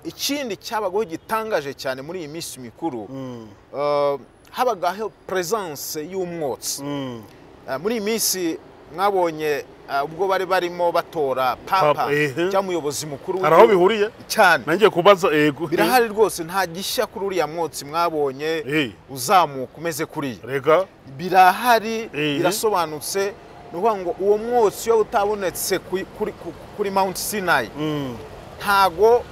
Ikindi cyabagaho gitangaje cyane muri iyi minsi mikuru, habagaho presence y'umwotsi. Muri iyi minsi mwabonye ubwo bari barimo batora papa Papa, ehe. cyangwa umuyobozi mukuru Hari aho w'igihugu. bihuriye? Cyane. Nangiye kubaza, yego. Birahari rwose, nta gishya kuri uriya mwotsi mwabonye uzamuka umeze kuriya. Rega. Birahari, birasobanutse. Ni ukuvuga ngo uwo mwotsi iyo utabonetse kuri Mount Sinai, ntago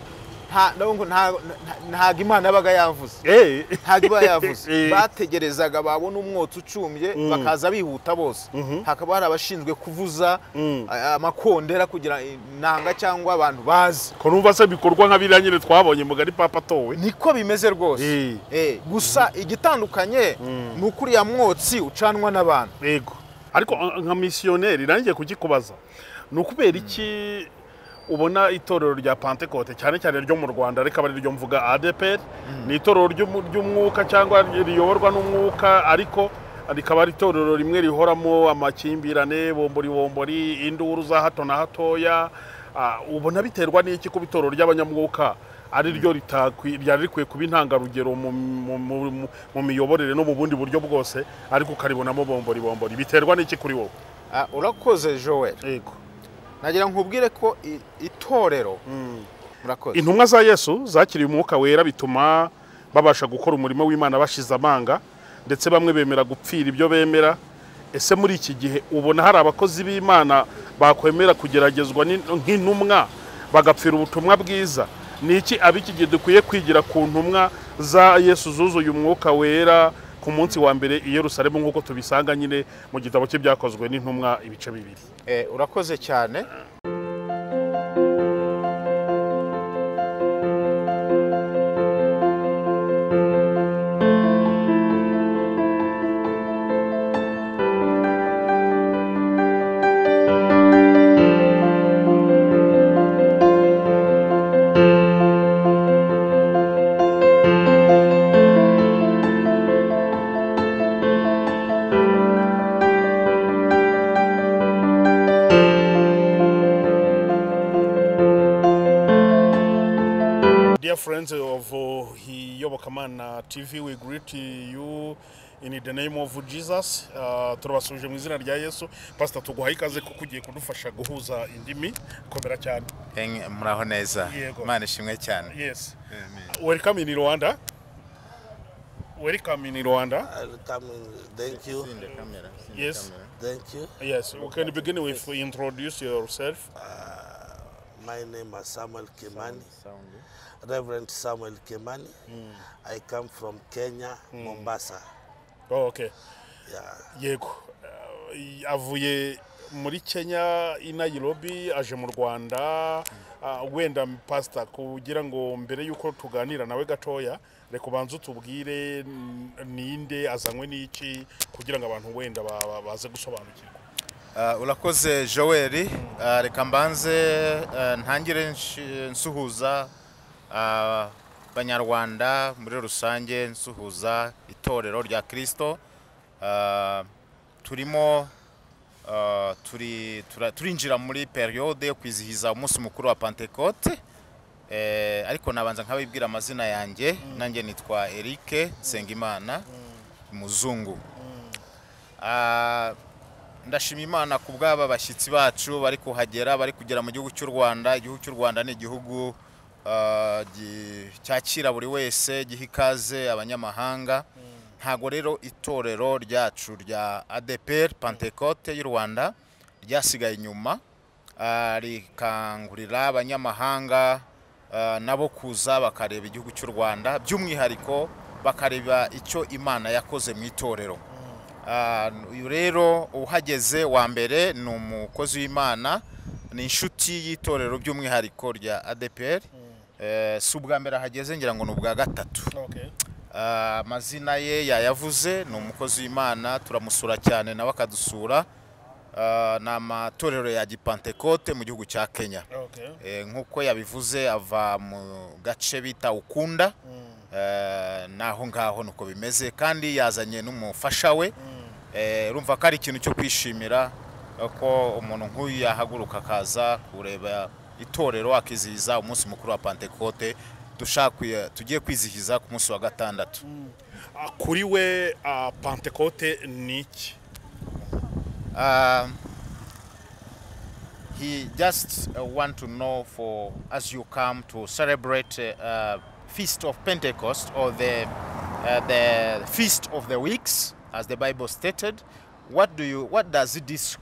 ntago Imana yabaga yavuze. Ntago iba yavuze. Bategerezaga, babona umwotsi ucumbye bakaza bihuta bose, hakaba hari abashinzwe kuvuza amakondera kugira inanga cyangwa abantu bazi. Ko numva se bikorwa nka biriya nyine twabonye mugari papa atowe? Niko bimeze rwose. Gusa igitandukanye ni uko uriya mwotsi ucanwa n'abantu. Yego, ariko nka misiyoneri nangiye kugikubaza, ni ukubera iki ubona itorero rya Pantekote, cyane cyane ryo mu Rwanda, reka ari ryo mvuga, ADEPR, ni itorero ry'umwuka cyangwa riyoborwa n'umwuka, ariko rikaba ari itorero rimwe rihoramo amakimbirane, bombori bombori, induru za hato na hatoya? Ubona biterwa n'iki kuba itorero ry'abanyamwuka ari ryo ryari rikwiye kuba intangarugero mu miyoborere no mu bundi buryo bwose, ariko ukaribonamo bombori bombori? Biterwa n'iki kuri wowe? Urakoze, Joel. Yego. Nagira nkubwire ko itorero, murakoze. Intumwa za Yesu zakiriye Umwuka Wera, bituma babasha gukora umurimo w'Imana bashize amanga, ndetse bamwe bemera gupfira ibyo bemera. Ese muri iki gihe ubona hari abakozi b'Imana bakwemera kugeragezwa nk'intumwa, bagapfira ubutumwa bwiza? Ni iki ab'iki gihe dukwiye kwigira ku ntumwa za Yesu zuzuye Umwuka Wera ku munsi wa mbere i Yerusalemu, nk'uko tubisanga nyine mu gitabo cy'Ibyakozwe n'Intumwa ibice 2? Urakoze cyane. Dear friends of Iyobokamana TV, we greet you in the name of Jesus. Turabasuje mu izina rya Yesu. Pastor, tuguhaye ikaze kuko ugiye kudufasha guhuza indimi. Komera cyane. Muraho neza? Yego. Imana ishimwe cyane. Yes. Welcome in Rwanda. Welcome in Rwanda. Welcome. Thank you. Yes. Thank you. Yes, we can begin with introduce yourself. My name is Samuel Kimani, Reverend Samuel Kimani. I come from Kenya, Mombasa. Oh, okay. Yeah. Yego. Avuye muri Kenya i Nairobi, aje mu Rwanda. Wenda pastor, kugira ngo mbere yuko tuganira nawe gatoya, reka ubanze utubwire ninde, azanywe n'iki, kugira ngo abantu wenda baze gusobanukirwa. Urakoze, Joel. Reka mbanze ntangire nsuhuza Abanyarwanda muri rusange, nsuhuza itorero rya Kristo. Turimo turinjira muri période yo kwizihiza umunsi mukuru wa Pentecote. Ariko nabanza nkabibwira amazina yanjye. Nanjye nitwa Eric Nsengimana Muzungu. Ndashima Imana ku bw'aba bashyitsi bacu bari kuhagera, bari kugera mu gihugu cy'u Rwanda. Igihugu cy'u Rwanda ni igihugu cyakira buri wese, giha ikaze abanyamahanga. Ntago rero itorero ryacu rya ADEPR Pentecote y'u Rwanda ryasigaye inyuma. Rikangurira abanyamahanga nabo kuza bakareba igihugu cy'u Rwanda, by'umwihariko bakareba icyo Imana yakoze mu itorero. Uyu rero uhageze wa mbere ni umukozi w'Imana, ni inshuti y'itorero by'umwihariko rya ADEPR. Si ubwa mbere ahageze, ngira ngo ni ubwa gatatu. Amazina ye yayavuze, ni umukozi w'Imana, turamusura cyane nawe akadusura. Ni amatorero ya Gipantekote mu gihugu cya Kenya. Nk'uko yabivuze, ava mu gace bita Ukunda. Naho ngaho nuko bimeze, kandi yazanye n'umufasha we. Urumva ko ari ikintu cyo kwishimira ko umuntu nk'uyu yahaguruka akaza kureba. itorero akizihiza umunsi mukuru wa Pentekote dushaka tugiye kwizihiza ku munsi wa gatandatu. Kuri we Pentekote ni iki? He just want to know, for as you come to celebrate Feast of Pentecost, or the Feast of the Weeks, as the Bible stated, what does this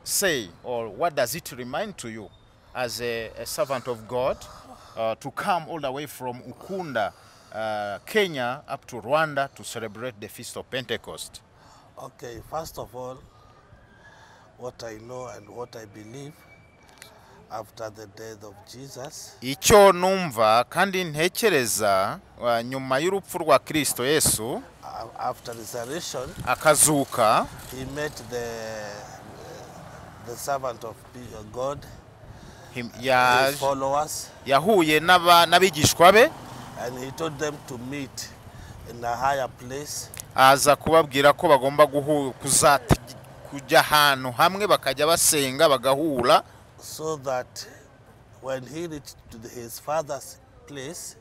say, or what does it remind to you as a servant of God, to come all the way from Ukunda, Kenya, up to Rwanda to celebrate the Feast of Pentecost? Okay, first of all, what I know and what I believe after the death of Jesus, icyo numva kandi ntekereza nyuma y'urupfu rwa Kristo Yesu, after resurrection, akazuka, he met the servant of God, his followers, yahuye n'abigishwa be, and he told them to meet in a higher place, aza kubabwira ko bagomba kujya ahantu hamwe bakajya basenga bagahura, so that when he reached to his father's place,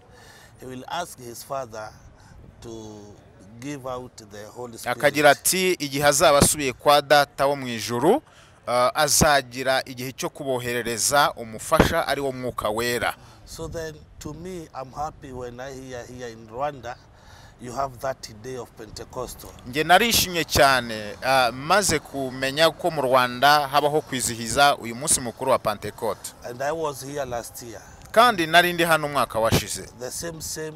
he will ask his father to give out the Holy Spirit. Akagira ati igihe azaba asubiye kwa data wo mu ijuru, azagira igihe cyo kuboherereza umufasha ari wo Mwuka Wera. So then, to me, I'm happy when I hear here in Rwanda you have that day of Pentecostal. Nge narishimye cyane maze kumenya ko mu Rwanda habaho kwizihiza uyu munsi mukuru wa Pentecote. And I was here last year. Kandi nari ndi hano umwaka washize. The same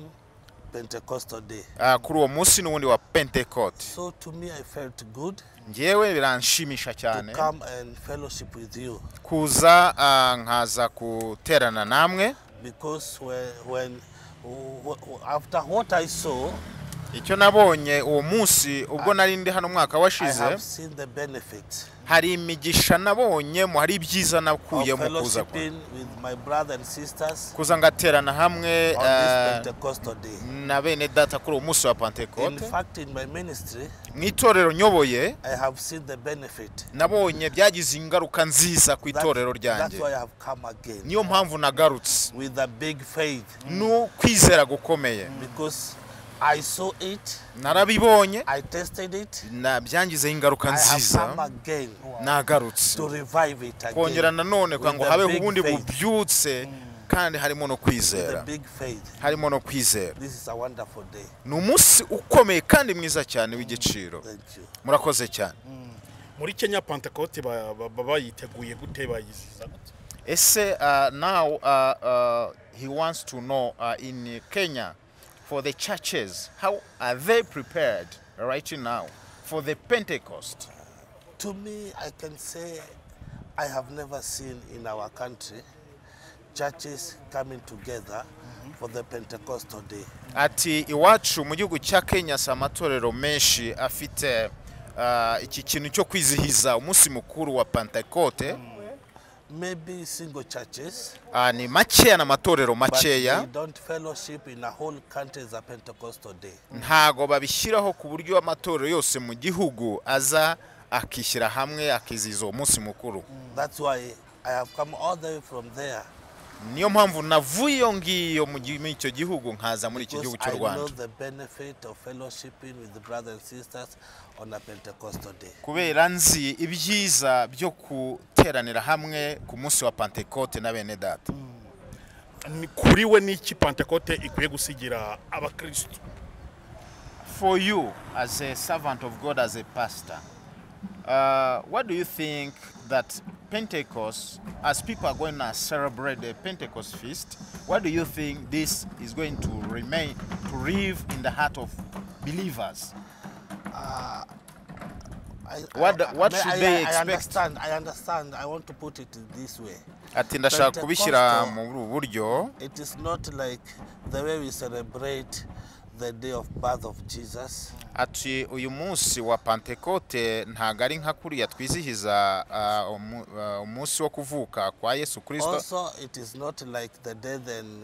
Pentecostal day. Kuri uwo munsi n'ubundi wa Pentecote. So to me I felt good. Ngewe biranshimisha cyane. To come and fellowship with you. Kuza nkaza kuterana namwe. Because when after what I saw, icyo nabonye uwo munsi ubwo nari ndi hano umwaka washize, I have seen the benefits. Hari imigisha nabonye, hari ibyiza nakuye mu kuza with my brother and sisters, kuza ngaterana hamwe on this Pentecostal day. Na bene data kuri uwo munsi wa Pentecote. In fact, in my ministry, mu itorero nyoboye, I have seen the benefit. Nabonye byagize ingaruka nziza ku itorero ryanjye. That's why I have come again. Niyo mpamvu nagarutse. With a big faith. No kwizera gukomeye. Because I saw it. Narabibonye. I tested it. Na byangizeho ingaruka nziza. I have come again. Nagarutse. To revive it again. Kongera nanone kugira ngo habeho ubundi bubyutse kandi harimo no kwizera. With a big faith. Harimo no kwizera. This is a wonderful day. Ni umunsi ukomeye kandi mwiza cyane w'igiciro. Thank you. Murakoze cyane. Muri Kenya Pentecote bayiteguye gute, bayiziza gute? Ese now he wants to know in Kenya, for the churches, how are they prepared right now for the Pentecost? To me, I can say I have never seen in our country churches coming together for the Pentecostal day. Ati iwacu mu gihugu cya Kenya sa amatorero menshi afite iki kintu cyo kwizihiza umunsi mukuru wa Pentecote. Maybe single churches. Ni makeya na matorero makeya. But they don't fellowship in a whole country as a Pentecostal day. Ntago babishyiraho ku buryo amatorero yose mu gihugu aza akishyira hamwe akizihiza uwo munsi mukuru. That's why I have come all the way from there. Niyo mpamvu navuye iyo ngiyo muri icyo gihugu nkaza muri iki gihugu cy'u Rwanda. I know the benefit of fellowshipping with the brothers and sisters on a Pentecostal day. Kubera nzi ibyiza byo guteranira hamwe ku munsi wa Pentecote na bene data. Kuri we niki Pentecote ikwiye gusigira abakristo? For you as a servant of God, as a pastor, what do you think that Pentecost, as people are going to celebrate the Pentecost feast, what do you think this is going to remain, to live in the heart of believers? What should they expect? I understand. I want to put it this way. Ati ndashaka kubishyira mu buryo. It is not like the way we celebrate the day of birth of Jesus. Ati uyu munsi wa Pentecote ntago ari nka kuriya twizihiza umunsi wo kuvuka kwa Yesu Kristo. Also it is not like the death and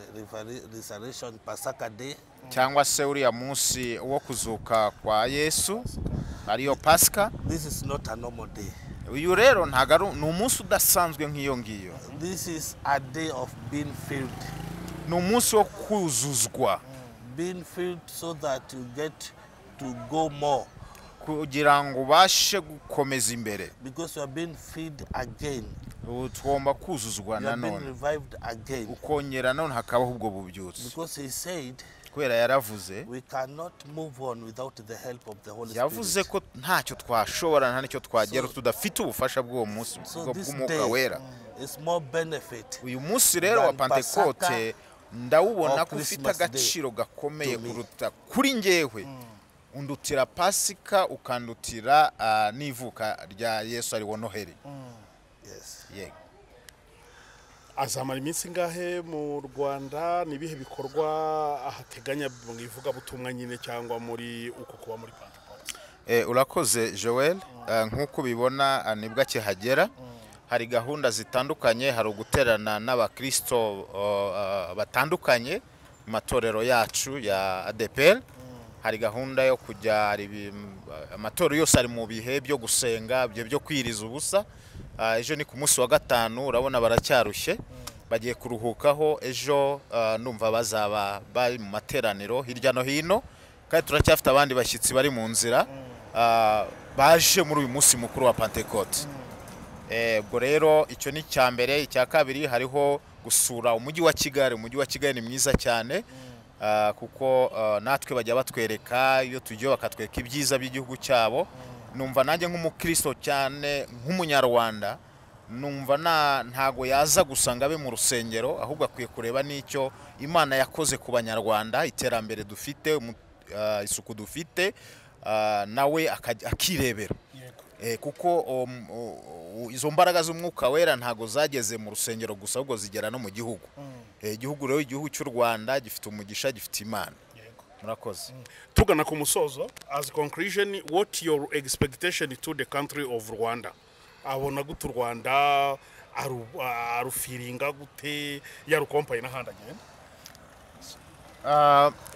resurrection Pasaka day. Cyangwa se uriya munsi wo kuzuka kwa Yesu ariyo Pasika. This is not a normal day. Uyu rero ntago ari ni umunsi udasanzwe nk'iyo ngiyo. This is a day of being filled. Ni umunsi wo kuzuzwa. Being filled so that you get to go more. Kugira ngo ubashe gukomeza imbere. Because you are being filled again. Ubu tugomba kuzuzwa You are being nanone revived again. Ukongera none hakabaho ubwo bubyutse. Because he said Kubera yaravuze we cannot move on without the help of the Holy yavuze Spirit. Ko ntacyo twashobora nta n'icyo twagera So- tudafite ubufasha bw'uwo munsi So bwo- this bw'umwuka day wera. is more benefit Uyu munsi rero wa than Pantekote Pasaka ndawubona or ko ufite Christmas Day agaciro gakomeye to me. kuruta kuri njyewe undutira Pasika ukandutira n'ivuka rya Yesu ariwo Noheli. Yes. Yego. Azamara iminsi ingahe mu Rwanda? Ni ibihe bikorwa ahateganya mu ivugabutumwa nyine cyangwa muri uko kuba muri Pentecote? Urakoze Joel. Nk'uko ubibona nibwo akihagera hari gahunda zitandukanye hari uguterana n'abakristo batandukanye mu matorero yacu ya ADEPR. Hari gahunda yo kujya hari amatorero yose ari mu bihe byo gusenga ibyo byo kwiriza ubusa. Ejo ni ku munsi wa gatanu urabona baracyarushye bagiye kuruhukaho ejo ndumva bazaba bari mu materaniro hirya no hino kandi turacyafite abandi bashyitsi bari mu nzira baje muri uyu munsi mukuru wa Pentecote. Ubwo rero icyo ni icya mbere. Icya kabiri hariho gusura umujyi wa Kigali. Umujyi wa Kigali ni mwiza cyane kuko natwe bajya batwereka iyo tugiye bakatwereka ibyiza by'igihugu cyabo. Numva nanjye nk'umukristo cyane nk'umunyarwanda numva ntago yaza gusa ngo abe mu rusengero ahubwo akwiye kureba n'icyo Imana yakoze ku banyarwanda iterambere dufite isuku dufite nawe akirebera. Kuko izo mbaraga z'umwuka wera ntago zageze mu rusengero gusa ahubwo zigera no mu gihugu. Igihugu rero igihugu cy'u Rwanda gifite umugisha gifite Imana. Murakoze. Tugana ku musozo, as conclusion, what your expectation to the country of Rwanda? Abona gute u Rwanda arufeelinga gute yarucompaye n'ahandi agenda?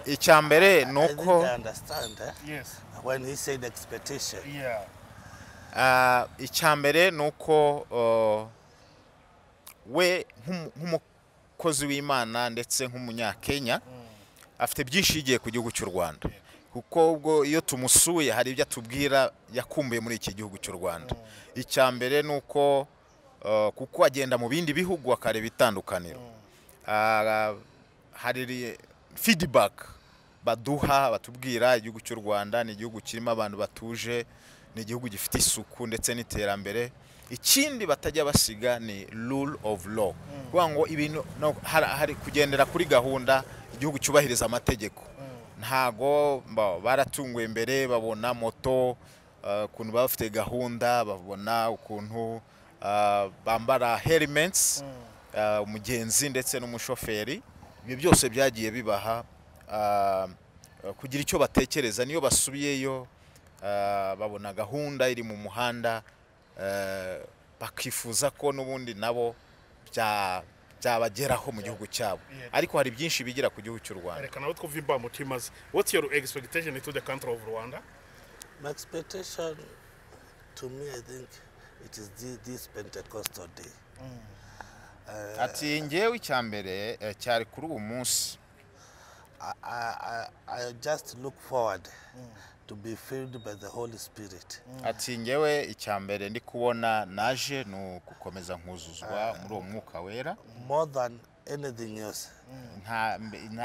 Icya mbere ni I think uko I understand, eh? Yes. When he said expectation. Yeah. Icya mbere ni uko we nk'umukozi w'Imana ndetse nk'umunyakenya afite byinshi yigiye ku gihugu cy'u Rwanda kuko ubwo iyo tumusuye hari ibyo atubwira yakumbuye muri iki gihugu cy'u Rwanda. Icya mbere ni uko kuko agenda mu bindi bihugu akareba itandukaniro. Hari feedback baduha batubwira igihugu cy'u Rwanda ni igihugu kirimo abantu batuje ni igihugu gifite isuku ndetse n'iterambere. Ikindi batajya basiga ni rule of law kuvuga ngo ibintu no, hari kugendera kuri gahunda igihugu cyubahiriza amategeko. Ntago baratunguwe mbere babona moto ukuntu baba bafite gahunda babona ukuntu bambara helmets umugenzi ndetse n'umushoferi. Ibyo byose byagiye bibaha kugira icyo batekereza niyo basubiyeyo babona gahunda iri mu muhanda bakifuza ko n'ubundi nabo byabageraho mu gihugu cyabo. Ariko hari byinshi bigira ku gihugu cy'u Rwanda. Reka nawe twumve imbamutima ze. What's your expectation to the country of Rwanda? My expectation, to me, I think it is this Pentecostal day. Ati ngewe icya mbere cyari kuri uwo munsi. I just look forward to be filled by the Holy Spirit. Ati ngewe icya mbere ndi kubona naje ni ugukomeza nkuzuzwa muri uwo mwuka wera. More than anything else.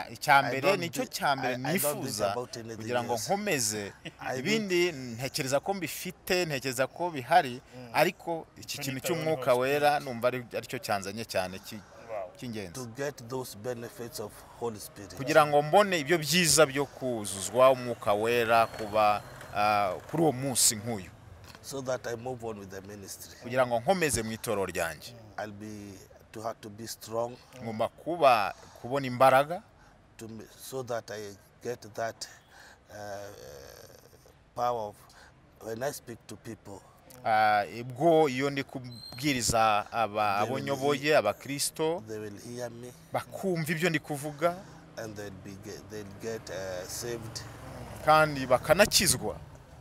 Icya mbere nicyo cya mbere nifuza kugira ngo nkomeze ibindi ntekereza ko mbifite ntekereza ko bihari ariko iki kintu cy'umwuka wera numva aricyo cyanzanye cyane cy'ingenzi. To get those benefits of Holy Spirit. Kugira ngo mbone ibyo byiza byo kuzuzwa umwuka wera kuba kuri uwo munsi nk'uyu. So that I move on with the ministry. Kugira ngo nkomeze mu itorero ryanjye. I'll be to have to be strong. Ngomba kubona imbaraga. To me, so that I get that power of when I speak to people. Ubwo iyo ndi kubwiriza abo nyoboye abakristo they will hear me, bakumva ibyo ndi kuvuga and they'll get saved. Kandi bakanakizwa.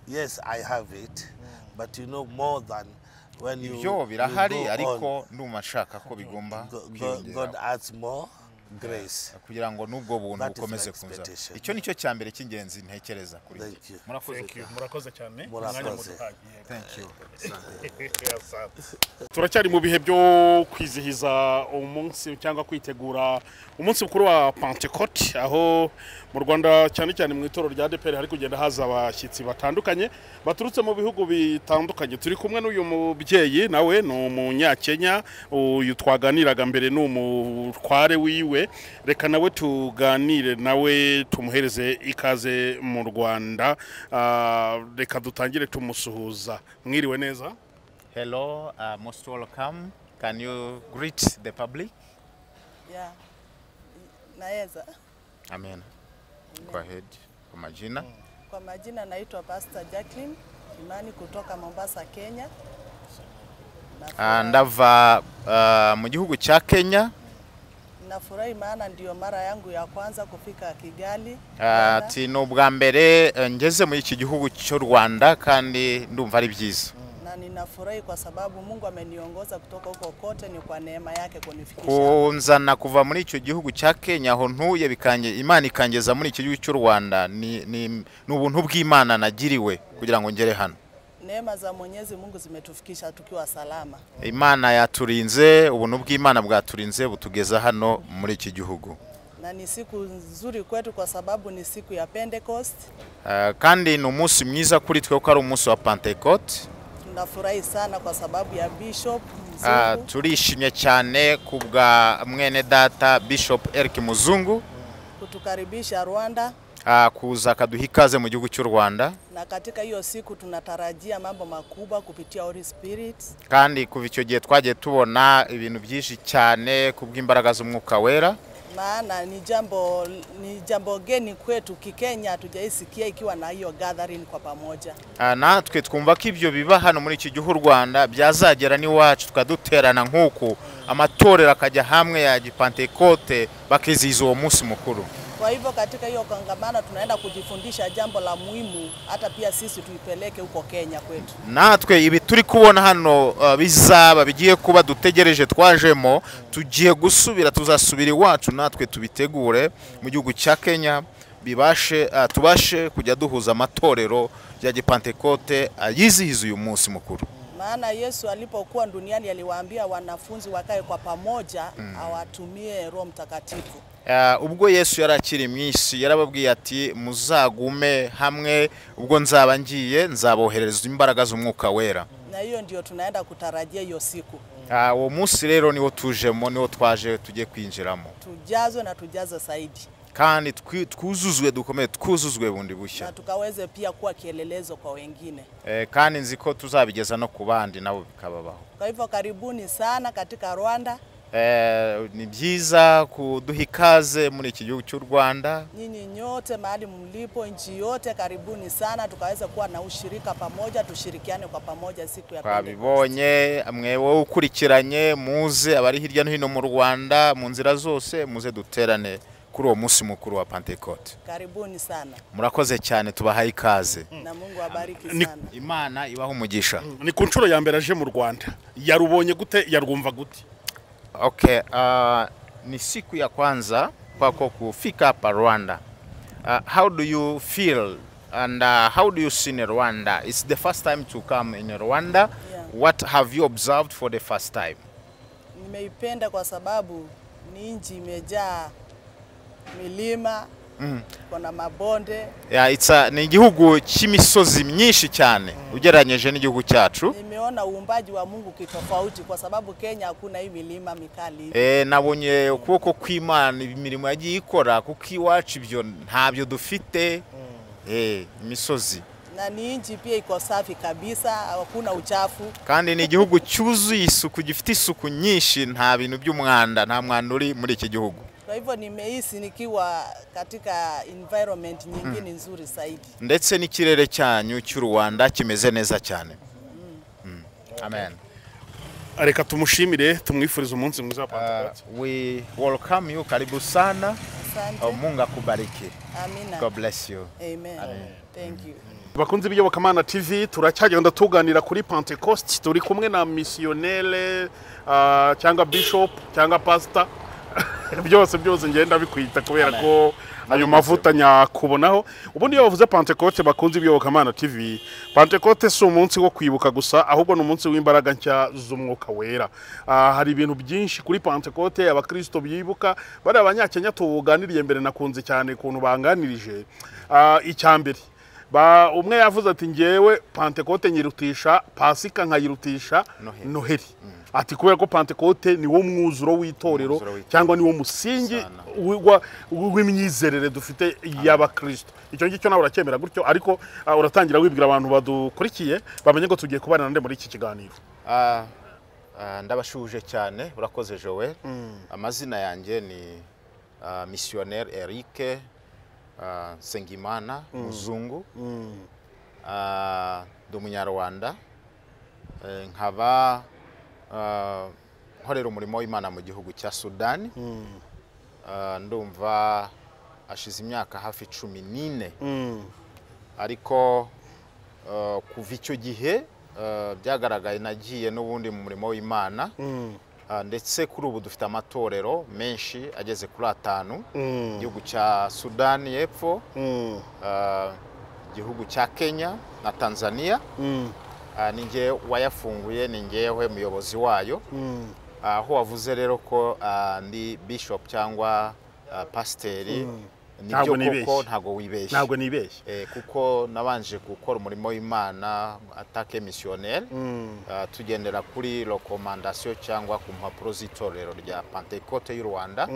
Yes, I have it, but you know more than When you, Ibyo you birahari, go ariko on, ndumva nshaka ko bigomba God kwiyongera adds more grace. kugira ngo n'ubwo buntu That is my bukomeze kuza. expectation. Icyo nicyo cya mbere cy'ingenzi ntekereza kuri Thank njye. you. Murakoze Thank you. cyane. Murakoze cyane. Murakoze. Umwanya muduhaye. Thank you. Asante. Turacyari mu bihe byo kwizihiza umunsi cyangwa kwitegura umunsi mukuru wa Pentecote, aho mu Rwanda cyane cyane mu itorero rya ADEPR hari kugenda haza abashyitsi batandukanye baturutse mu bihugu bitandukanye. Turi kumwe n'uyu mubyeyi, nawe ni umunyakenya. Uyu twaganiraga mbere ni umutware wiwe. Reka nawe tuganire nawe, tumuhereze ikaze mu Rwanda. Reka dutangire tumusuhuza. Mwiriwe neza? Hello, most welcome. Can you greet the public? Yeah. Naweza. Amen. Go ahead. Kwa majina. Kwa majina naitwa Pastor Jacqueline Kimani kutoka Mombasa, Kenya. Ndava mu gihugu cya Kenya. Nafurahi maana ndio mara yangu ya kwanza kufika Kigali. Rwanda. Ati ni ubwa mbere ngeze muri iki gihugu cy'u Rwanda kandi ndumva ari byiza. Na ninafurahi kwa sababu Mungu ameniongoza kutoka huko kote, ni kwa neema yake kunifikisha. Kunzana kuva muri icyo gihugu cya Kenya aho ntuye bikange Imana ikangeza muri iki gihugu cy'u Rwanda ni ubuntu bw'Imana nagiriwe kugira ngo ngere hano. Neema za Mwenyezi Mungu zimetufikisha tukiwa salama. Imana yaturinze, ubuntu bw'Imana bwaturinze butugeza hano muri iki gihugu. Na ni siku nzuri kwetu kwa sababu ni siku ya Pentecost. Kandi ni umunsi mwiza kuri twe kuko ari umunsi wa Pentecote. Tunafurahi sana kwa sababu ya Bishop Mzungu. Turishimye cyane kubwa mwene data Bishop Eric Muzungu kutukaribisha Rwanda. Kuza akaduha ikaze mu gihugu cy'u Rwanda. Na katika hiyo siku tunatarajia mambo makubwa kupitia Holy Spirit. Kandi kuva icyo gihe twagiye tubona ibintu byinshi cyane kubw'imbaraga z'umwuka wera. Maana ni jambo geni kwetu kikenya, hatujaisikia ikiwa na hiyo gathering kwa pamoja. Natwe twumva ko ibyo biba hano muri iki gihugu Rwanda byazagera n'iwacu tukaduterana nk'uku, amatorero akajya hamwe ya Gipantekote bakizihiza uwo munsi mukuru. Kwa hivyo katika hiyo kongamano tunaenda kujifundisha jambo la muhimu, hata pia sisi tuipeleke huko Kenya kwetu. Natwe ibi turi kubona hano bizaba bigiye kuba dutegereje twajemo, tugiye gusubira, tuzasubira iwacu natwe tubitegure mu gihugu cya Kenya, bibashe tubashe kujya duhuza amatorero ya Gipantekote yizihiza uyu munsi mukuru. Maana Yesu alipokuwa duniani aliwaambia wanafunzi wakae kwa pamoja, awatumie Roho Mtakatifu. Ubwo Yesu yari akiri mu isi yarababwiye ati muzagume hamwe, ubwo nzaba ngiye nzaboherereza imbaraga z'umwuka wera. Na hiyo ndio tunaenda kutarajia hiyo siku. Uwo munsi rero niwo tujemo, niwo twaje tugiye kwinjiramo. Tujazwe na tujaze zaidi. Kandi twuzuzwe, dukomeye, twuzuzwe bundi bushya. Na tukaweze pia kuwa kielelezo kwa wengine. Kandi nzi ko tuzabigeza no ku bandi nabo bikababaho. Kwa hivyo karibuni sana katika Rwanda. Ni byiza kuduha ikaze muri iki gihugu cy'u Rwanda. Nyinyi nyote mahali mlipo, nchi yote, karibuni sana tukaweza kuwa na ushirika pamoja, tushirikiane kwa pamoja siku ya Pentecost. Twabibonye mwewe ukurikiranye, muze abari hirya no hino mu Rwanda mu nzira zose, muze duterane kuri uwo munsi mukuru wa Pentecote. Karibuni sana. Murakoze cyane, tubahaye ikaze. Na Mungu abariki sana. Imana ibahe umugisha. Ni ku nshuro ya mbere aje mu Rwanda. Yarubonye gute, yarwumva gute? Okay, ni siku ya kwanza kwako kufika hapa Rwanda. How do you feel and how do you see in Rwanda? It's the first time to come in Rwanda. Yeah. What have you observed for the first time? Nimeipenda kwa sababu ni nchi imejaa milima, kuna mabonde. Yeah, it's ni igihugu cy'imisozi myinshi cyane ugereranyije n'igihugu cyacu. Nimeona uumbaji wa Mungu kitofauti kwa sababu Kenya hakuna hii milima mikali. Nabonye ukuboko kw'Imana imirimo yagiye ikora kuko iwacu ibyo ntabyo dufite. Imisozi. Na ni nchi pia iko safi kabisa, hakuna uchafu. Kandi ni igihugu cyuzuye isuku, gifite isuku nyinshi, nta bintu by'umwanda, nta mwanda uri muri iki gihugu. Kwa hivyo nimehisi nikiwa katika environment nyingine nzuri zaidi. Ndetse n'ikirere cyanyu cy'u Rwanda kimeze neza cyane. Amen. Reka tumushimire, tumwifurize umunsi mwiza wa Pentecote. We welcome you, karibu sana. Asante. Oh, Mungu akubariki. Amina. God bless you. Amen. Thank you. Bakunzi b'iyobokamana TV, turacyagenda tuganira kuri Pentecost. Turi kumwe na missionnaire cyangwa bishop cyangwa pastor, byose byose ngenda bikwita kubera ko ayo mavuta nyakubonaho. Ubundi iyo bavuze Pentecote, bakunzi b'iyobokamana TV, Pentecote si umunsi wo kwibuka gusa, ahubwo ni umunsi w'imbaraga nshya z'umwuka wera. Hari ibintu byinshi kuri Pentecote abakristo bibuka. Bariya abanyakenya tuganiriye mbere, nakunze cyane ukuntu banganirije. Icya mbere ba umwe yavuze ati: "Ngewe Pentecote nyirutisha Pasika, nkayirutisha Noheli." Noheli. Ati kubera ko Pentecote ni wo mwuzuro w'itorero Umwuzuro w'itorero. cyangwa ni wo musingi Sana. w'imyizerere dufite y'abakristo. Icyo ngicyo nawe uracyemera gutyo? Ariko uratangira wibwira abantu badukurikiye, bamenye ngo tugiye kubana nande muri iki kiganiro. Ndabashuhuje cyane, urakoze Joel. Amazina yanjye ni missionnaire Eric Nsengimana Muzungu. Ndi umunyarwanda, nkaba nkorera umurimo w'Imana mu gihugu cya Sudani. Ndumva ashize imyaka hafi 14, ariko kuva icyo gihe byagaragaye nagiye n'ubundi mu murimo w'Imana. Ndetse kuri ubu dufite amatorero menshi ageze kuri atanu: igihugu cya Sudani y'Epfo, igihugu cya Kenya na Tanzania. Ni njye wayafunguye, ni njyewe muyobozi wayo. Aho wavuze rero ko ndi bishop cyangwa pasiteri, nibyo. Ntabwo nibeshye. Koko ntabwo wibeshye. Ntabwo nibeshye. Kuko nabanje gukora umurimo w'Imana en tant que missionnaire, tugendera kuri recommandation cyangwa ku mpapuro z'itorero rya Pentecote y'u Rwanda.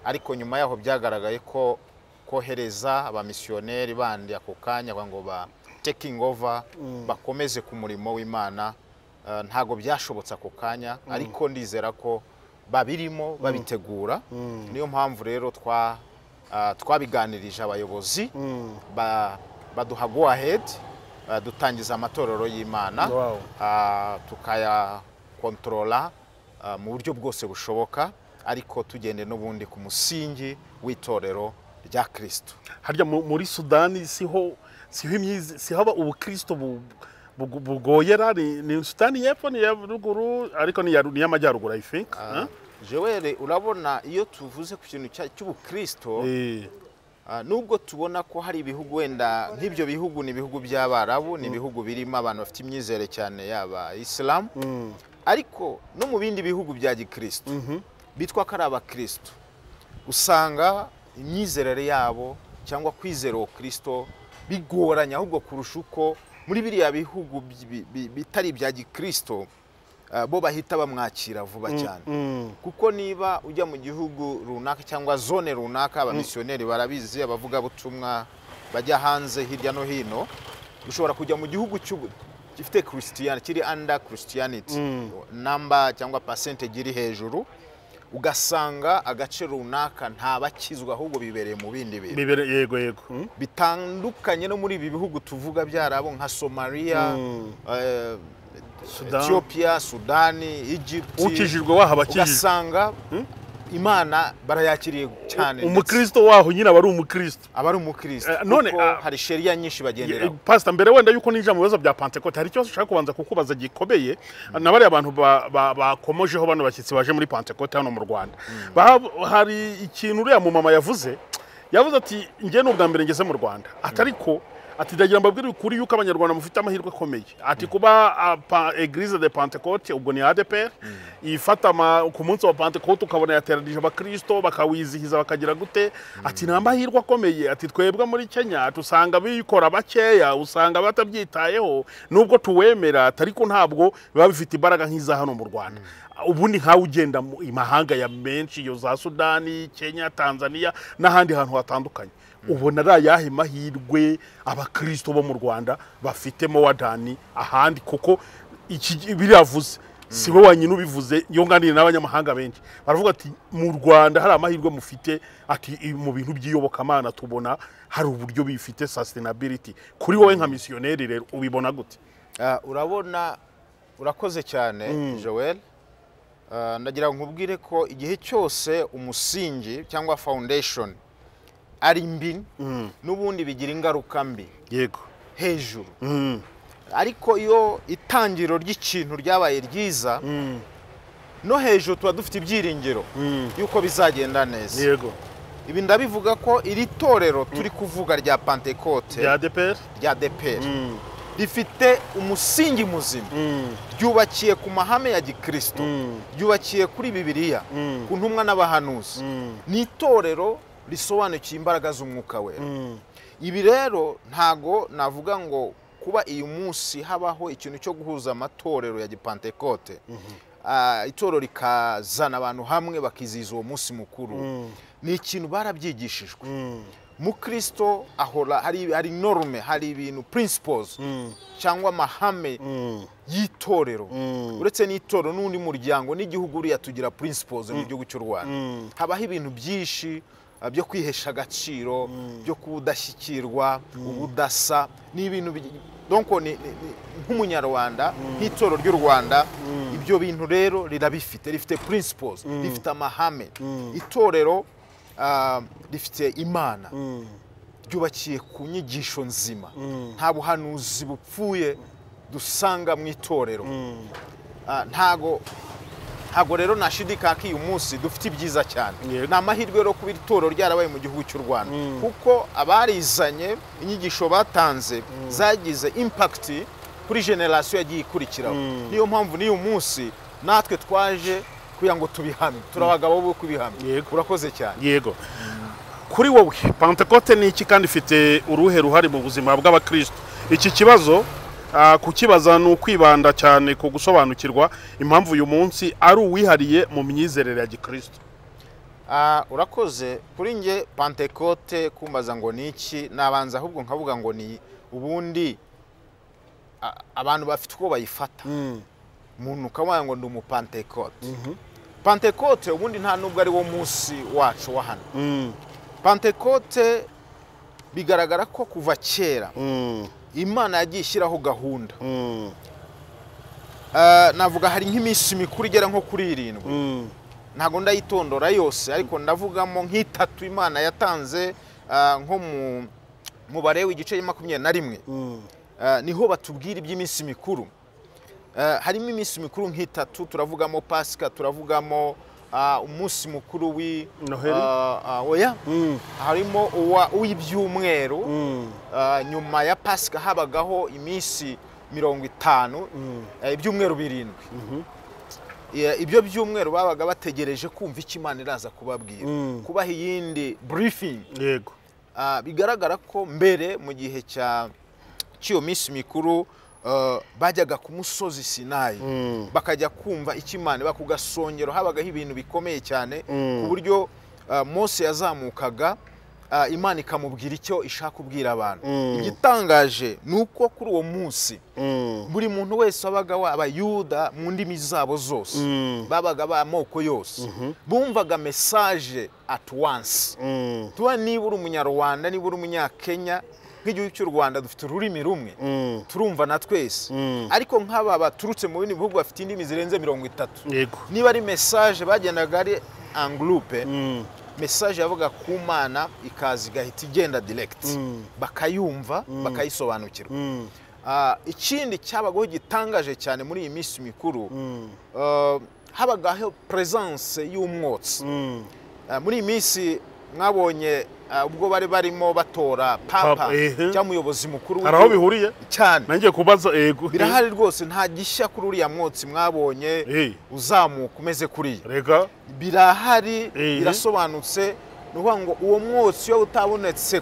Ariko nyuma yaho byagaragaye ko kohereza abamisiyoneri bandi ako kanya ngo ba taking over, bakomeze ku murimo w'Imana, ntago byashobotse ako kanya, ariko ndizera ko babirimo babitegura. Niyo mpamvu rero twabiganirije abayobozi, baduha go ahead, dutangiza amatorero y'Imana, tukayakontorora mu buryo bwose bushoboka, ariko tugende n'ubundi ku musingi w'itorero rya Kristo. Harya muri Sudani siho siho ubukristo bugoyera? Ni Sudani y'Epfo, ni iya ruguru, ariko ni iy'amajyaruguru, I think, huh? Joel, urabona iyo tuvuze ku kintu cy'ubukristo, nubwo tubona ko hari ibihugu wenda nk'ibyo bihugu, ni ibihugu by'Abarabu, ni ibihugu birimo abantu bafite imyizere cyane yaba Isilamu, ariko no mu bindi bihugu bya gikristo bitwa ko ari abakristo, usanga imyizerere yabo cyangwa kwizera uwo Kristo bigoranye ahubwo kurusha uko muri biriya bihugu bitari ibya gikristo, bo bahita bamwakira vuba cyane. Kuko niba ujya mu gihugu runaka cyangwa zone runaka, abamisiyoneri barabizi, abavugabutumwa bajya hanze hirya no hino, ushobora kujya mu gihugu gifite Christian, kiri under Christianity number cyangwa percentage iri hejuru, ugasanga agace runaka nta bakizwa, ahubwo bibereye mu bindi bintu. Yego. Bitandukanye no muri ibi bihugu tuvuga byarabo nka Somalia, Sudan. Ethiopia, Sudani, Egypt. Ukijijwe waho abakijijwe. Ugasanga Imana barayakiriye cyane ndetse Umukristo waho nyine aba ari umukristo. Aba ari umukristo, None, kuko hari sheria nyinshi bagenderaho. Pastor, mbere wenda yuko ninjira mu bibazo bya Pentecote, hari ikibazo ushaka kubanza kukubaza gikomeye na bariya bantu bakomojeho, bano bashyitsi baje muri Pentecote hano mu Rwanda. Hari ikintu uriya mu mama yavuze. Yavuze ati: "Njye ni ubwa mbere ngeze mu Rwanda," ati ariko ati: "Ndagira mbabwire ukuri yuko Abanyarwanda mufite amahirwe akomeye," ati kuba Eglise de Pentecote, ubwo ni ADPR, ifata ku munsi wa Pentecote ukabona yateranije abakristo, bakawizihiza, bakagira gute, ati ni amahirwe akomeye. Ati twebwe muri Kenya tusanga bikora bakeya, usanga batabyitayeho nubwo tuwemera, ariko ntabwo biba bifite imbaraga nk'iza hano mu Rwanda. Ubundi nkawe ugenda mu imahanga ya menshi, iyo za Sudani, Kenya, Tanzania n'ahandi hantu hatandukanye, ubona ari ayahe mahirwe abakristo bo mu Rwanda bafitemo wadani ahandi? Kuko iki biriyavuze si we wanyine ubivuze, iyo nganiriye n'abanyamahanga benshi baravuga ati mu Rwanda hari amahirwe mufite, ati mu bintu by'iyobokamana tubona hari uburyo bifite sustainability. Kuri wowe nka misiyoneri rero ubibona gute? Urabona, urakoze cyane Joel. Ndagira ngo nkubwire ko igihe cyose umusingi cyangwa foundation ari mbi, n'ubundi bigira ingaruka mbi. Yego. Hejuru. Ariko iyo itangiriro ry'ikintu ryabaye ryiza, no hejuru tuba dufite ibyiringiro yuko bizagenda neza. Yego. Ibi ndabivuga ko iri torero turi kuvuga rya Pentecote, rya ADEPR, rya ADEPR rifite umusingi muzima, ryubakiye ku mahame ya gikristo, ryubakiye kuri Bibiliya, ku ntumwa n'abahanuzi. Ni itorero risobanukiye imbaraga z'umwuka wera. Ibi rero ntago navuga ngo kuba uyu munsi habaho ikintu cyo guhuza amatorero ya gipantekote, itorero rikazana abantu hamwe bakizihiza uwo munsi mukuru, ni ikintu barabyigishijwe. Mukristo ahora hari norme, hari ibintu principles cyangwa amahame y'itorero. Uretse n'itorero n'undi muryango n'igihugu uriya tugira principles mu gihugu cy'u Rwanda. Habaho ibintu byinshi byo kwihesha agaciro, byo kudashyikirwa, ubudasa, ni ibintu donc ni nk'umunyarwanda, nk'itorero ry'u Rwanda, ibyo bintu rero rirabifite, rifite principles, rifite amahame. Itorero rifite Imana, ryubakiye ku nyigisho nzima, nta buhanuzi bupfuye dusanga mu itorero. Ntago rero nashidika ko uyu munsi dufite ibyiza cyane. Ni amahirwe rero kuba itorero ryarabaye mu gihugu cy'u Rwanda, kuko abarizanye inyigisho batanze zagize impact kuri generation yagiye ikurikiraho. Niyo mpamvu n'uyu munsi natwe twaje kugira ngo tubihamye, turabagabo bo kubihamya. Urakoze cyane. Yego. Kuri wowe Pentecote ni iki kandi ifite uruhe ruhare mu buzima bw'abakristo? Iki kibazo kukibaza ni ukwibanda cyane ku gusobanukirwa impamvu uyu munsi ari uwihariye mu myizerere ya gikristo. Urakoze. Kuri nge Pentecote kumbaza ngo ni iki, nabanza ahubwo nkavuga ngo ni ubundi abantu bafite uko bayifata. Umuntu ukavuga ngo ndi umupantekote. Pentecote ubundi nta nubwo ari wo munsi wacu wa hano. Pentecote bigaragara ko kuva kera Imana yagiye ishyiraho gahunda. Navuga hari nk'iminsi mikuru igera nko kuri 7. Ntago ndayitondora yose, ariko ndavugamo nk'itatu Imana yatanze, nko mu mubare w'igice 21. Niho batubwira iby'iminsi mikuru. Harimo iminsi mikuru nk'itatu, turavugamo Pasika, turavugamo umunsi mukuru wi Noheli, oya, harimo uw'ibyumweru. Nyuma ya Pasika habagaho iminsi 50, ibyumweru 7. Ibyo byumweru babaga bategereje kumva icyo Imana iraza kubabwira, kubaha iyindi briefing. Yego. Bigaragara ko mbere mu gihe cya cy'iyo minsi mikuru bajyaga ku musozi Sinayi, bakajya kumva icyo Imana, bakugasongero habagaho ibintu bikomeye cyane, ku buryo Mose yazamukaga Imana ikamubwira icyo ishaka kubwira abantu. Igitangaje nuko kuri uwo munsi buri muntu wese wabaga abayuda mu ndimi zabo zose, babaga b'amoko yose, bumvaga message at once. Tuba niba uri umunyarwanda, niba uri umunyakenya, nk'igihugu cy'u Rwanda dufite ururimi rumwe, turumva na twese. Ariko nk'aba baturutse mu bindi bihugu bafite indimi zirenze 30. Yego. Niba ari message bagendaga ari en groupe, message yavuga ku Mana ikaza igahita igenda direct, bakayumva, bakayisobanukirwa. Ikindi cyabagaho gitangaje cyane muri iyi minsi mikuru, habagaho presence y'umwotsi. Muri iyi minsi mwabonye ubwo bari barimo batora papa cyangwa umuyobozi mukuru, hari aho bihuriye cyane. Nangiye kubaza. Yego, birahari rwose, nta gishya kuri uriya mwotsi mwabonye uzamuka umeze kuriya. Rega birahari, birasobanutse. Ni ukuvuga ngo uwo mwotsi iyo utabonetse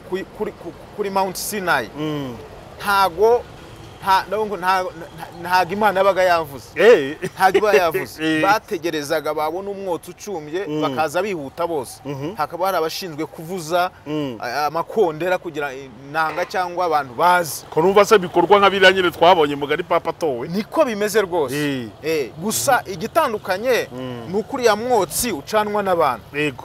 kuri Mount Sinai, ntago Imana yabaga yavuze. Ntago iba yavuze. Bategerezaga babona umwotsi ucumbye bakaza bihuta bose. Hakaba hari abashinzwe kuvuza amakondera kugira inanga cyangwa abantu bazi. Ko numva se bikorwa nka biriya nyine twabonye mugari papa atowe. Niko bimeze rwose. Gusa igitandukanye ni uko uriya mwotsi ucanwa n'abantu. Yego.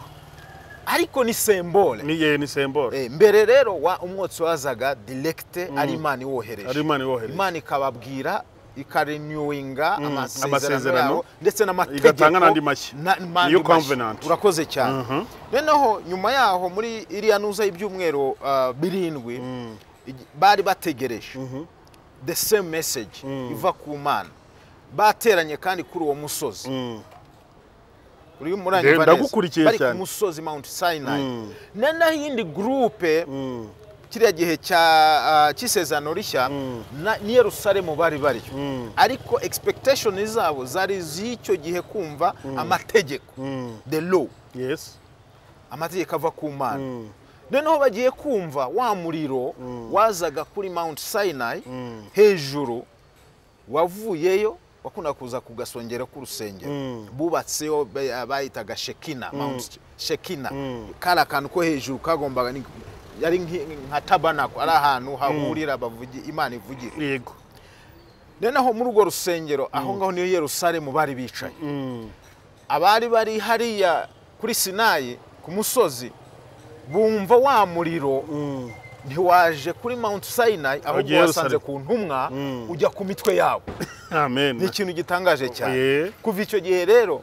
Ariko ni sembole. Ni sembole. Mbere rero umwotsi wazaga direct ari Imana iwohereje. Ari Imana iwohereje. Imana ikababwira ikarenewinga amasezerano Amasezerano. yabo ndetse n'amategeko Igatanga n'andi mashya. n'andi New mashya. Covenant. Urakoze cyane. Noneho nyuma yaho muri iriya nuza y'ibyumweru 7 bari bategereje the same message iva ku Mana, bateranye kandi kuri uwo musozi. Uri muranyumva neza? Ndagukurikiye Bari ku cyane. musozi Mount Sinai. Noneho iyindi groupe kiriya gihe cya cy'isezerano rishya ni Yerusalemu bari bariyo, ariko expectation zabo zari z'icyo gihe kumva amategeko, the law, amategeko ava ku Mana. Noneho bagiye kumva wa muriro wazaga kuri Mount Sinai hejuru, wavuyeyo wakunda kuza ku gasongero k'urusengero bubatseho, bayitaga Shekina, Mount Shekina. Kari akantu ko hejuru kagombaga yari nka tabernacle, ari ahantu hahurira bavugi Imana ivugira. Noneho muri urwo rusengero aho ngaho niyo Yerusalemu bari bicaye. Abari bari hariya kuri Sinayi ku musozi bumva wa muriro ntiwaje kuri Mount Sinai, ahubwo Wagiye wasanze Yerusalemu. ku ntumwa, ujya ku mitwe yabo. Amen. Ni ikintu gitangaje cyane. Kuva icyo gihe rero,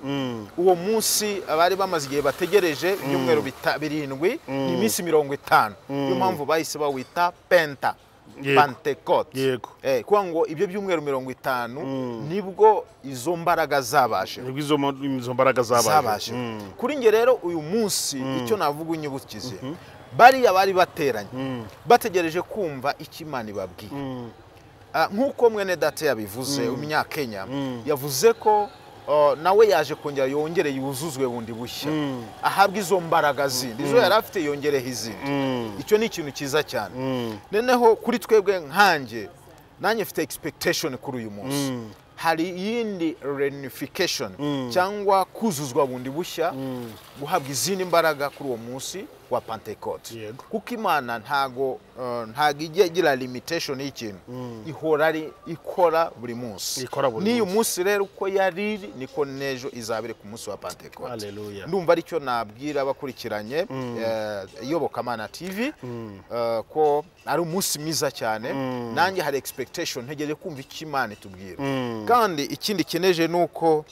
uwo munsi abari bamaze igihe bategereje ibyumweru 7, ni iminsi 50, niyo mpamvu bahise bawita Penta, Pentecote. Kuvuga ngo ibyo byumweru 50 nibwo izo mbaraga zabaje. Nibwo izo mbaraga zabaje. Zabaje. Kuri njye rero uyu munsi icyo navuga unyibukize, bariya bari bateranye bategereje kumva icyo Imana ibabwiye. Nk'uko mwene data yabivuze, umunyakenya yavuze ko nawe yaje kongera yongere yuzuzwe bundi bushya, ahabwe izo mbaraga zindi, izo yari afite yongereho izindi. Icyo ni ikintu cyiza cyane. Noneho kuri twebwe, nkanjye, nanjye mfite expectation kuri uyu munsi, hari iyindi reunification cyangwa kuzuzwa bundi bushya, guhabwa izindi mbaraga kuri uwo munsi wa Pentecote. Kuko Imana ntago ijya igira limitation y'ikintu, ihora ari ikora buri munsi. Ikora buri N'iyu munsi. munsi rero uko yari iri niko n'ejo izaba iri ku munsi wa Pentecote. Hallelujah. Ndumva aricyo nabwira abakurikiranye Iyobokamana TV, ko ari umunsi mwiza cyane. Nanjye hari expectation, ntegereje kumva icyo Imana itubwira. Kandi ikindi keneje ni uko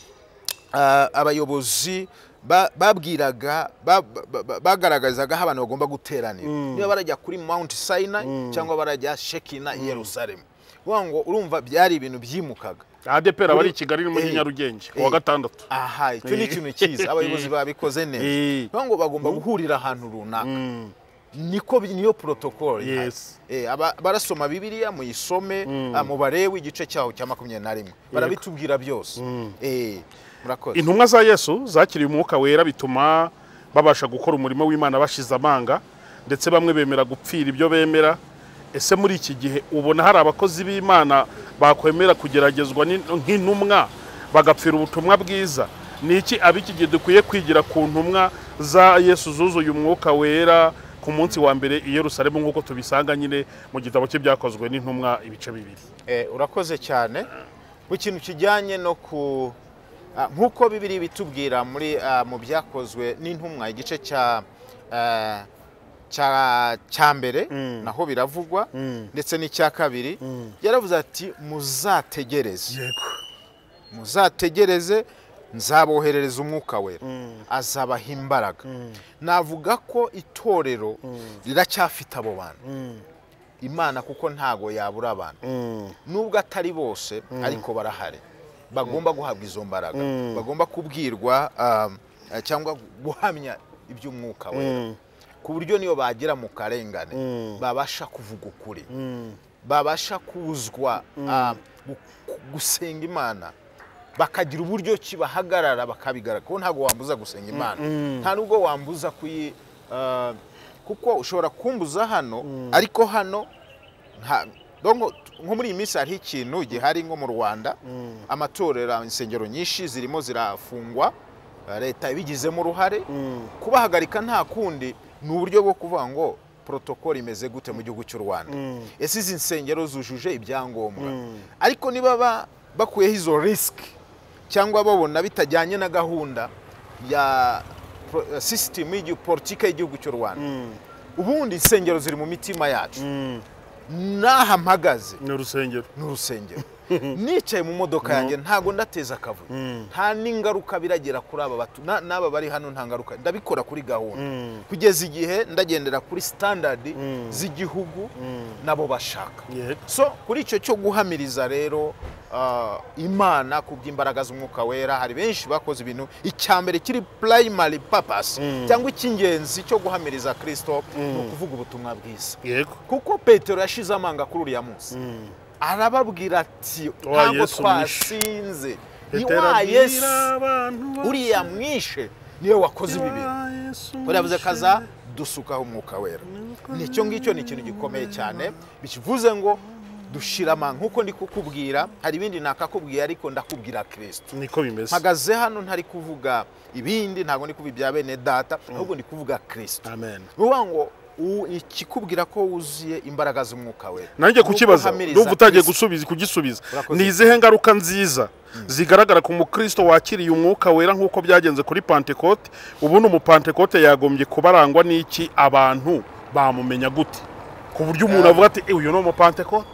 abayobozi babwiraga bagaragazaga aho abantu bagomba guteranira, niba barajya kuri Mount Sinai cyangwa barajya Shekina i Yerusalemu. Kuvuga ngo urumva byari ibintu byimukaga. ADEPR aba ari i Kigali muri Nyarugenge ku wa gatandatu. Aha, icyo ni ikintu cyiza, abayobozi babikoze neza. Kuvuga ngo bagomba guhurira ahantu runaka, niko niyo protocol ihari. Barasoma Bibiliya muyisome, mu Barewi igice cyaho cya 21 barabitubwira byose. Murakoze. Intumwa za Yesu zakiriye umwuka wera, bituma babasha gukora umurimo w'Imana bashize amanga, ndetse bamwe bemera gupfira ibyo bemera. Ese muri iki gihe ubona hari abakozi b'Imana bakwemera kugeragezwa nk'intumwa bagapfira ubutumwa bwiza? Ni iki ab'iki gihe dukwiye kwigira ku ntumwa za Yesu zuzuye umwuka wera ku munsi wa mbere i Yerusalemu, nk'uko tubisanga nyine mu gitabo cy'Ibyakozwe n'Intumwa ibice 2? Urakoze cyane. Ku kintu kijyanye no ku nk'uko Bibiliya bitubwira muri mu Byakozwe n'Intumwa igice cya mbere, naho biravugwa, ndetse n'icya kabiri, yaravuze ati: "Muzategereze, muzategereze, nzaboherereza umwuka wera, azabaha imbaraga." Navuga ko itorero riracyafite abo bantu Imana, kuko ntago yabura abantu, nubwo atari bose, ariko barahari bagomba guhabwa izo mbaraga, bagomba kubwirwa cyangwa guhamya iby'umwuka wera, ku buryo niyo bagera mu karengane babasha kuvuga ukuri, babasha kuzwa gusenga Imana, bakagira uburyo ki bahagarara bakabigaragara. Kuko ntabwo wambuza gusenga Imana, nta nubwo wambuza kuyi kuko ushobora kumbuza hano, ariko hano donc nko muri iyi minsi hariho ikintu gihari nko mu Rwanda, amatorero, insengero nyinshi zirimo zirafungwa, leta ibigizemo uruhare kubahagarika. Nta kundi, ni uburyo bwo kuvuga ngo protocol imeze gute mu gihugu cy'u Rwanda, ese izi nsengero zujuje ibyangombwa? Ariko niba bakuyeho izo risk cyangwa babona bitajyanye na gahunda ya system politike y'igihugu cy'u Rwanda, ubundi insengero ziri mu mitima yacu. N'aha mpagaze Ni urusengero. Ni urusengero. Nicaye mu modoka yanjye ntago ndateza akavuyo, nta n'ingaruka biragera kuri aba batu n'aba bari hano, nta ngaruka. Ndabikora kuri gahunda kugeza igihe ndagendera kuri standard z'igihugu nabo bashaka. So kuri icyo cyo guhamiriza rero Imana ku bw'imbaraga z'umwuka wera, hari benshi bakoze ibintu. Icyambere kiri primary purpose cyangwa icy'ingenzi cyo guhamiriza Kristo ni ukuvuga ubutumwa bwiza. Kuko Petero yashize amanga kuri uriya munsi, arababwira ati ntabwo twasinze, ni wa Yesu uriya mwishe niwe wakoze ibi bintu. Uriya kaza dusukaho umwuka wera. Nicyo ngicyo ni ikintu gikomeye cyane, bivuze ngo dushira amanga. Nkuko ndi kukubwira hari ibindi nakakubwiye, ariko ndakubwira Kristo. Niko bimeze. Mpagaze hano ntari kuvuga ibindi, ntago ndi kuvuga ibya bene data, ahubwo ndi kuvuga Kristo. Amen. Nuvuga ngo ikikubwira ko wuzuye imbaraga z'umwuka wera. Nanjye kukibaza ndumva utagiye gusubiza kugisubiza. Ni izihe ngaruka nziza zigaragara ku mukristo wakiriye umwuka wera nkuko byagenze kuri Pentecote? Ubu umupantekote yagombye kubarangwa n'iki? Abantu bamumenya gute ku buryo umuntu avuga ati uyu ni umupantekote?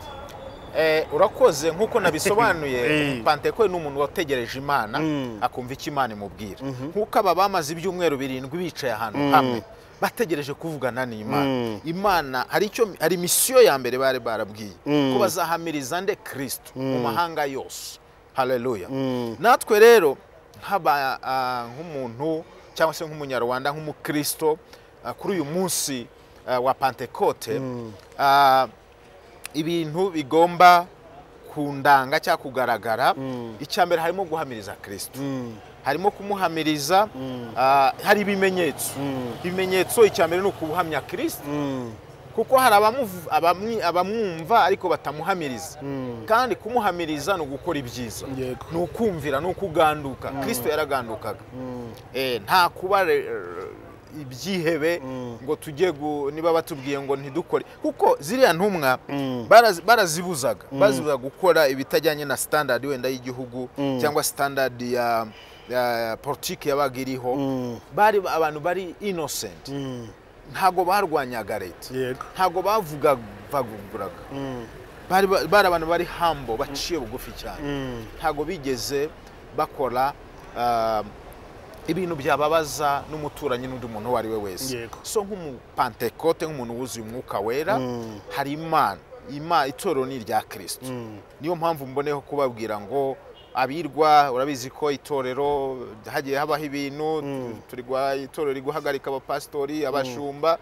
Urakoze. Nkuko nabisobanuye, Pentecote ni umuntu wategereje Imana akumva icyo Imana imubwira. Nkuko aba bamaze ibyumweru 7 bicaye ahantu hamwe bategereje kuvugana n'Imana. Imana hari misiyo ya mbere bari barabwiye ko bazahamiriza nde Kristo mu mahanga yose. Haleluya. Natwe rero nk'aba nk'umuntu cyangwa se nk'umunyarwanda, nk'umukristo, kuri uyu munsi wa Pentecote, ibintu bigomba kundanga cyangwa kugaragara. Icya mbere harimo guhamiriza Kristo, harimo kumuhamiriza. Hari ibimenyetso. Ibimenyetso icya mbere ni ukuhamya Kristo, kuko hari abamwumva ariko batamuhamiriza. Kandi kumuhamiriza ni ugukora ibyiza, ni ukumvira, ni ukuganduka. Kristo yaragandukaga. Nta kuba ibyihebe ngo tujye niba batubwiye ngo ntidukore, kuko ziriya ntumwa barazibuzaga, bazibuza gukora ibitajyanye na standard wenda y'igihugu cyangwa standard ya politiki yabaga iriho. Bari abantu bari innocent, ntago barwanyaga leta, ntago bavugavuguraga, bari abantu bari humble, baciye bugufi cyane. Ntago bigeze bakora ibintu byababaza n'umuturanyi n'undi muntu uwo ari we wese. So nk'umupantekote, nk'umuntu wuzuye umwuka wera, hari Imana. Itorero ni irya Kristo. Niyo mpamvu mboneho kubabwira ngo abirwa, urabizi ko itorero hagiye habaho ibintu, turigwa itorero riguhagarika abapastori, abashumba.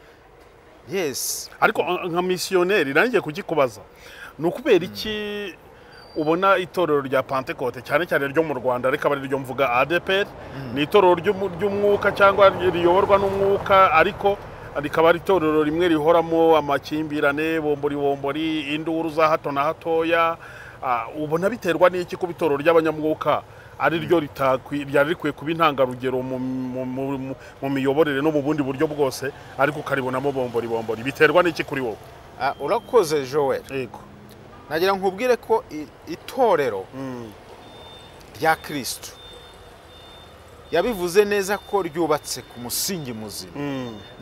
Yes. Ariko nka missionnaire nanjye kugikubaza, ni ukubera iki ubona itorero rya Pentecote cyane cyane ryo mu Rwanda, ariko abari ryo mvuga ADPR, ni itorero ry'umwuka cyangwa riyoborwa n'umwuka, ariko rikaba ari itorero rimwe rihoramo amakimbirane, bombori bombori, induru za hato na hatoya? Ubona biterwa n'iki kuba itorero ry'abanyamwuka ari ryo ryari rikwiye kuba intangarugero mu miyoborere no mu bundi buryo bwose, ariko ukaribonamo bombori bombori? Biterwa n'iki kuri wowe? Urakoze Joel. Yego. Nagira nkubwire ko itorero rya Kristo yabivuze neza ko ryubatse ku musingi muzima,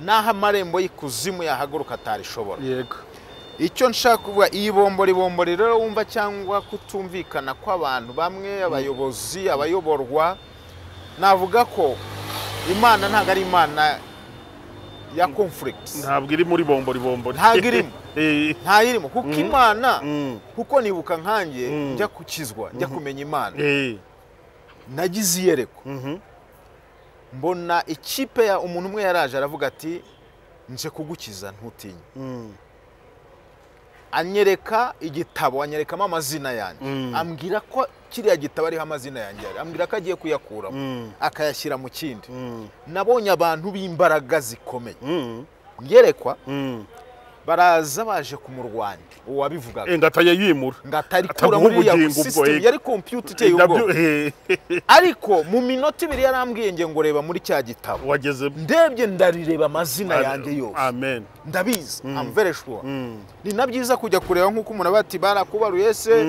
naho amarembo y'ikuzimu yahaguruka atarishobora. Yego. Icyo nshaka kuvuga, iyi bombori bombori rero wumva cyangwa kutumvikana kw'abantu bamwe, abayobozi, abayoborwa, navuga ko Imana ntabwo ari Imana ya conflict. Ntabwo iri muri bombori bombori. Ntabwo irimo. Nta irimo, kuko Imana, kuko nibuka nkanjye njya kukizwa, njya kumenya Imana, nagize iyerekwa, mbona ikipe ya umuntu umwe yaraje aravuga ati nje kugukiza ntutinye. Anyereka igitabo, anyerekamo amazina yanjye, ambwira ko kiriya gitabo ariho amazina yanjye, ambwira ko agiye kuyakuramo akayashyira mu kindi. Nabonye abantu b'imbaraga zikomeye ngerekwa baraza baje kumurwanya uwabivugaga, ngataye yimura, ngatarikura muri ya system yari computer iteye ubwoba. Ariko mu minota ibiri yarambwiye nge ngo reba muri cya gitabo wageze, ndebye ndarireba amazina yanjye yose. Amen. Ndabizi, I'm very sure. Ni nabyiza kujya kureba nkuko umuntu abati barakubaruye se,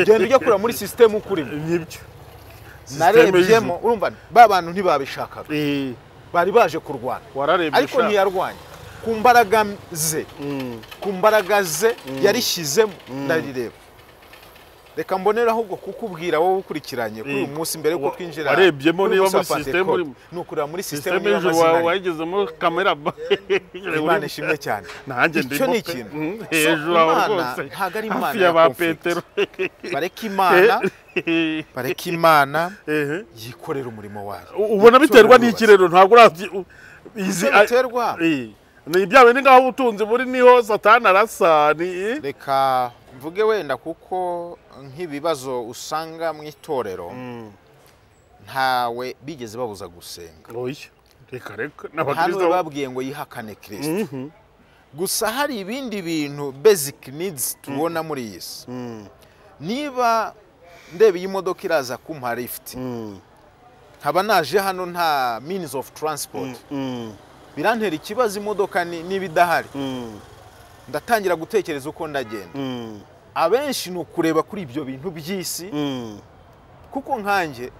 genda ujya kureba muri system ukurimo. Nibyo. Narebyemo, urumva ba bantu ntibabishakaga, bari baje kurwana, ariko ntiyarwanya ku mbaraga ze, ku mbaraga ze yarishyizemo. Ndarireba Reka mbonera ahubwo kukubwira wowe ukurikiranye kuri uyu munsi mbere yuko twinjira warebyemo niba muri system urimo. Ni ukureba muri system System niba ejo amazina arimo. wayigezemo kamera Imana ishimwe cyane. Nanjye Icyo ndimo ni pe. ikintu. So, Hejuru aho Imana rwose ntabwo ari Imana hafi ya ya ba conflict. Petero. Bareke Imana, bareke Imana Ehe. yikorera umurimo wayo. Ubona biterwa n'iki rero? Ntabwo urazi izi Icyo biterwa? Ni ibya bindi ngaho ubutunzi buri niho Satani arasa ni Reka mvuge wenda kuko nk'ibibazo usanga mu itorero ntawe bigeze babuza gusenga. Oya, reka reka Nta n'abakristo n'uwe babwiye ngo yihakane Kristo. Gusa hari ibindi bintu basic needs tubona muri iyi si. Niba ndeba iyi modoka iraza kumpa lift, nkaba naje hano nta means of transport, birantera ikibazo. Imodoka niba idahari, ndatangira gutekereza uko ndagenda. Abenshi ni ukureba kuri ibyo bintu by'isi, kuko nkanjye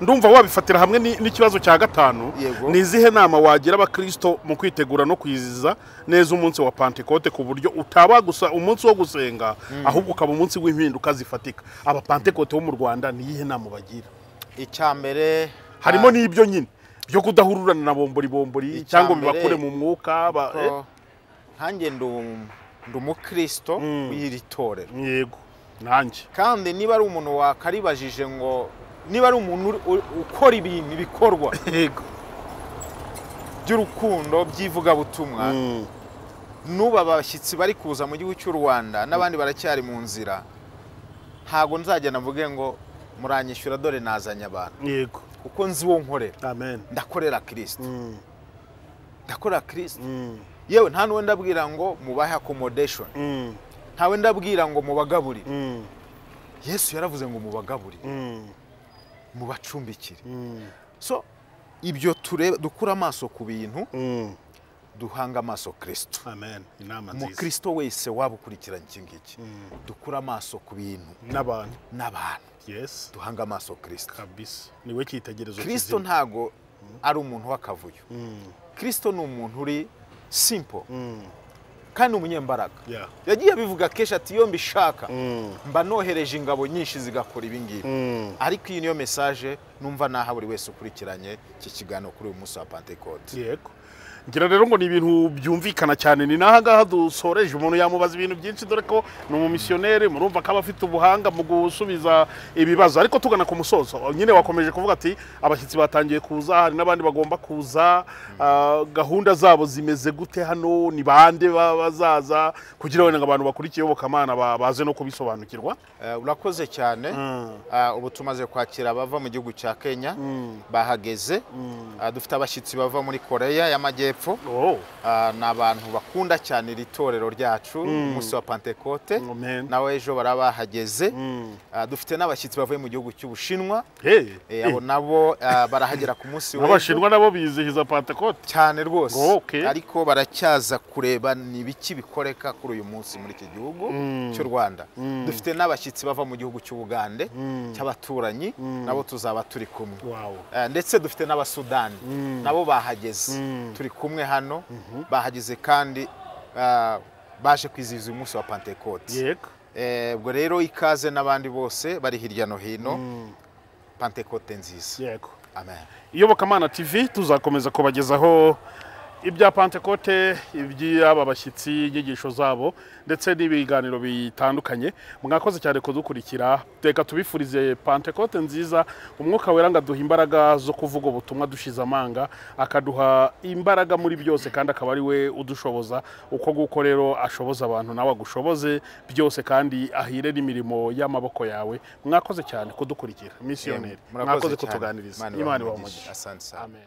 Ndumva wabifatira hamwe n'ikibazo cya gatanu. Yego. Ni izihe nama wagira abakristo mu kwitegura no kwizihiza neza umunsi wa Pantekote, ku buryo utaba gusa umunsi wo gusenga, ahubwo ukaba umunsi w'impinduka zifatika? Abapantekote bo mu Rwanda, ni iyihe nama bagira? Icya mbere, Harimo n'ibyo nyine byo kudahururana na bombori bombori Icya cyangwa mbere, bibakure mu mwuka ko nkanjye ndi umukristo w'iri torero. Yego, nanjye. Kandi niba ari umuntu wakaribajije ngo niba ari umuntu ukora ibintu ibikorwa by'urukundo, by'ivugabutumwa, n'ubu abashyitsi bari kuza mu gihugu cy'u Rwanda n'abandi baracyari mu nzira, ntabwo nzagenda mvuge ngo muranyishyura dore nazanye abantu, kuko nzi uwo nkorera. Amen. Ndakorera Kirisito, ndakorera Kirisito. Yewe, nta n'uwe ndabwira ngo mubahe accommodation, ntawe ndabwira ngo mubagaburire. Yesu yaravuze ngo mubagaburire, mubacumbikire. So ibyo tureba, dukura amaso ku bintu, duhanga amaso Kirisito. Amen, inama nziza. Umukristo wese waba ukurikiranye iki ngiki, dukura amaso ku bintu n'abantu n'abantu, duhanga amaso Kirisito. Kabisa, niwe cyitegererezo Kirisito kizima. ntago ari umuntu w'akavuyo. Kirisito ni umuntu uri simple kandi umunyembaraga. Yagiye abivuga kenshi ati iyo mbishaka mba nohereje ingabo nyinshi zigakora ibi ngibi. Ariko iyi niyo message numva naha buri wese ukurikiranye iki kiganiro kuri uyu munsi wa Pentecote. Yego, ngira rero ngo ni ibintu byumvikana cyane. Ni n'aha ngaha dusoreje. Umuntu yamubaza ibintu byinshi, dore ko ni umumisiyoneri, murumva ko aba afite ubuhanga mu gusubiza ibibazo. Ariko tugana ku musozo nyine, wakomeje kuvuga ati abashyitsi batangiye kuza, hari n'abandi bagomba kuza. Gahunda zabo zimeze gute hano? Ni bande bazaza, kugira wenda ngo abantu bakurikiye iyobokamana baze no kubisobanukirwa? Urakoze cyane. Ubu tumaze kwakira abava mu gihugu cya Kenya, bahageze. Dufite abashyitsi bava muri Korea y'Amajyepfo. Ni abantu bakunda cyane iri torero ryacu, umunsi wa Pentecote. Amen. Nawe ejo baraba bahageze. Dufite n'abashyitsi bavuye mu gihugu cy'Ubushinwa. Hey. Abo nabo barahagera ku munsi w'ejo. Abashinwa nabo bizihiza Pentecote? Cyane rwose. Oh, okay. Ariko baracyaza kureba ni ibiki bikoreka kuri uyu munsi muri iki gihugu cy'u Rwanda. Dufite n'abashyitsi bava mu gihugu cy'Ubugande cy'abaturanyi, nabo tuzaba turi kumwe. Ndetse dufite n'Abasudani, nabo bahageze, turi kumwe hano, bahageze kandi baje kwizihiza uyu munsi wa Pentecote. Ubwo rero ikaze n'abandi bose bari hirya no hino, Pentecote nziza. Amen. Iyobokamana TV tuzakomeza kubagezaho ibya Pantekote, iby'aba bashyitsi, inyigisho zabo ndetse n'ibiganiro bitandukanye. Mwakoze cyane kudukurikira. Reka tubifurize Pantekote nziza. Umwuka Wera ngo aduha imbaraga zo kuvuga ubutumwa dushize amanga, akaduha imbaraga muri byose, kandi akaba ari we udushoboza. Uko nguko rero ashoboza abantu, nawe agushoboze byose kandi ahire n'imirimo y'amaboko yawe. Mwakoze cyane kudukurikira. Misiyoneri, Murakoze mwakoze cyane. kutuganiriza. Imana Imana ibahe ibahe umugisha. umugisha. Asante sana. Amen.